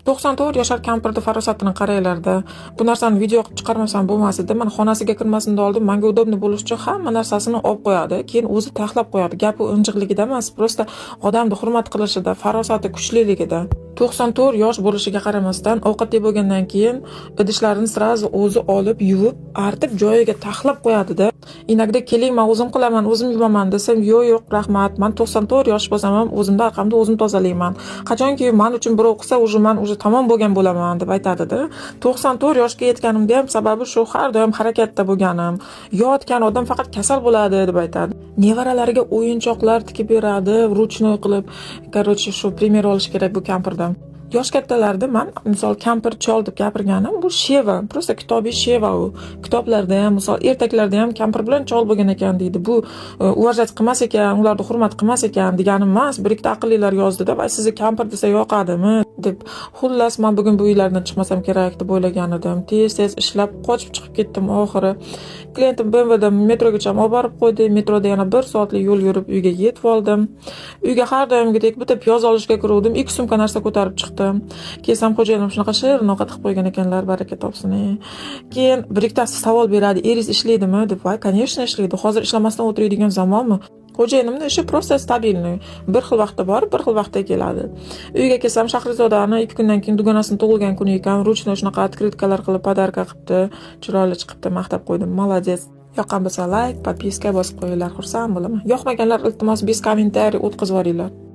94 yashar kampirni farosatini qaranglarda. Bu narsani video qilib chiqarmasam bo'lmas edi. Man xonasiga kirmasimdan oldin manga удобно bo'lishi uchun hamma narsasini olib qo'yadi, keyin o'zi taxlab qo'yadi. Gapi injiqligida emas, просто odamni hurmat qilishida, farosati kuchliligida. 94 yosh bo'lishiga qaramasdan, ovqat yeb bo'lgandan keyin idishlarini сразу o'zi olib, yuvib, artib, joyiga taxlab qo'yadida. Иногда "Keling, man o'zim qilaman, o'zim yuvaman", desam, "Yo'q, yo'q, rahmat, man 94 yosh bo'lsam ham o'zimni arqamda o'zim tozalayman. Qachonki man uchun birov qilsa, уже man уже tamom bo'lgan bo'laman", deb aytadida. 94 yoshga yetganimda ham sababi shu, har doim harakatda bo'lganim. "Yotgan odam faqat kasal bo'ladi", deb aytadi. Nevaralariga o'yinchoqlar tikib beradi ручной qilib. Короче, shu пример olish kerak bu kampirdan. Yosh kattalarda man, misol, kampir, chol deb gapirganim, bu sheva, просто kitobiy sheva. U kitoblarda ham, misol, ertaklarda ham kampir bilan chol bo'lgan ekan deydi. Bu уважать qilmas ekan, ularni hurmat qilmas ekan deganim emas. Bir ikkita aqllilar yozdida, "Voy, sizni kampir desa yoqadimi?" deb. Xullas, man bugun bu uylardan chiqmasam kerak deb o'ylagan edim. Tez tez ishlab, qochib chiqib ketdim. Oxiri klientim BMWda metrogacha olib borib qo'ydi. Metroda yana bir soatlik yo'l yurib, uyga yetib oldim. Uyga har doimgidek bitta piyoz olishga kiruvdim, ikki sumka narsa ko'tarib chiqdim. Kelsam, xo'jayinim shunaqa shirin ovqat qilib qo'ygan ekanlar, baraka topsin, ey. Keyin bir ikkitasi savol beradi, "Eringiz ishlaydimi?" deb. Voy, конечно, ishlaydi. Hozir ishlamasdan o'tiradigan zamonmi? Xo'jayinimni ishi просто стабильный, bir xil vaqtda borib, bir xil vaqtda keladi. Uyga kelsam, Shahrizodani 2 kundan keyin dugonasini tug'ilgan kuni ekan. Ручной shunaqa открытка lar qilib, подарка qilibdi, chiroyli chiqibdi, maqtab qo'ydim, молодец. Yoqqan bo'lsa, layk, подписка bosib qo'yinglar, xursand bo'laman. Yoqmaganlar, iltimos, без комментарий o'tkazib yuboringlar.